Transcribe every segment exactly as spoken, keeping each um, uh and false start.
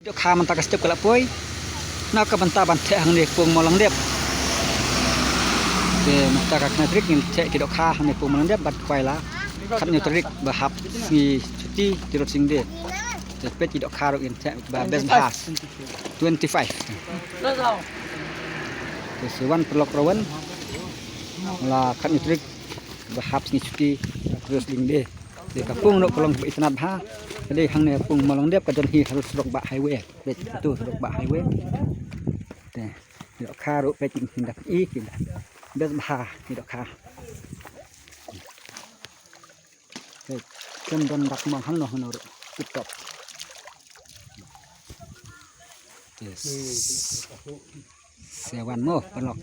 Dohkha mynta ka step ka la poi. Na ka bynta ban theh hangne pung Mawlangdep. Te mynta ka khyndai tarik ngin theh ki dohkha hangne pung Mawlangdep bad khwai la khathynñiew tarik ba hap sngi chuti Tirot Sing Day. Te peit ki dohkha ruh ngin theh ba best bha. Twenty-five. Te sa wan paralok rawan la khathynñiew tarik ba hap sngi chuti Tirot Sing Day. Te ka pung ruh ka long kaba itynnad bha. Ka dei hangne pung Mawlangdep ka don hi harud surok bah highway. Peit tu surok bah highway. Te ki dohkha ruh peit ki da i ki da. Best bha ki dohkha. Peit kem don dak mong hangno hangno ruh. Tip top. Yes. Sa wan mo paralok.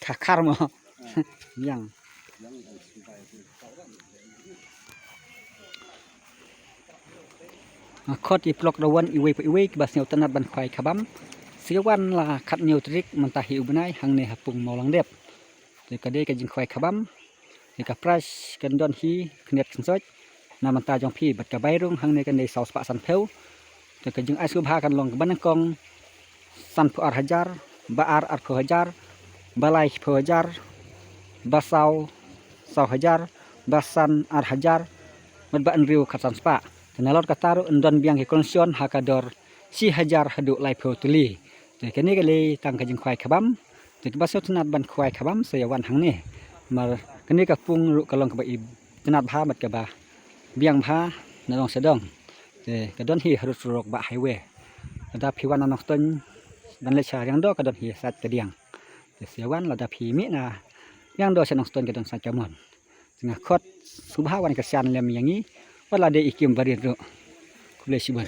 Kha khar mo. Yang. Nga khot ïa ki paralok rawan iwei pa iwei kiba sngewtynnat ban khwai khabam. Sa wan la khathynñiew tarik mynta hi u bnai hangne ha pung Mawlangdep. Te ka dei ka jingkhwai khabam. Te ka prize kan don hi khyndiat khynsoit na bynta jong phi bad ka bai rung hangne kan dei saw spah sanphew. Te ka jingai sngewbha kan long kaba nyngkong sanphew ar hajar, ba ar arphew hajar, ba lai shiphew hajar, ba saw saw hajar, ba san ar hajar, bad ba hynriew khatsan spah. Te nalor kata ruh yn don biang ki consolation ha ka dor shi hajar haduh laiphew tylli. Te kane ka dei tang ka jingkhwai khabam. Te kiba sngewtynnat ban khwai khabam sa ïa wan hangne. Namar kane ka pung ruh ka long kaba itynnat bha bad kaba biang bha na dong sha dong. Te ka don hi harud surok bah highway. Lada phi wan na Nongstoiñ ban leit sha Riangdo ka don hi sait Kadiang. Te sa ïa wan lada phi mih na Riangdo sha Nongstoiñ ka don sait Kamon. Te nga khot sngewbha wan kyrshan lem ïa ngi wat la dei i kim barit ruh. Khublei shibun.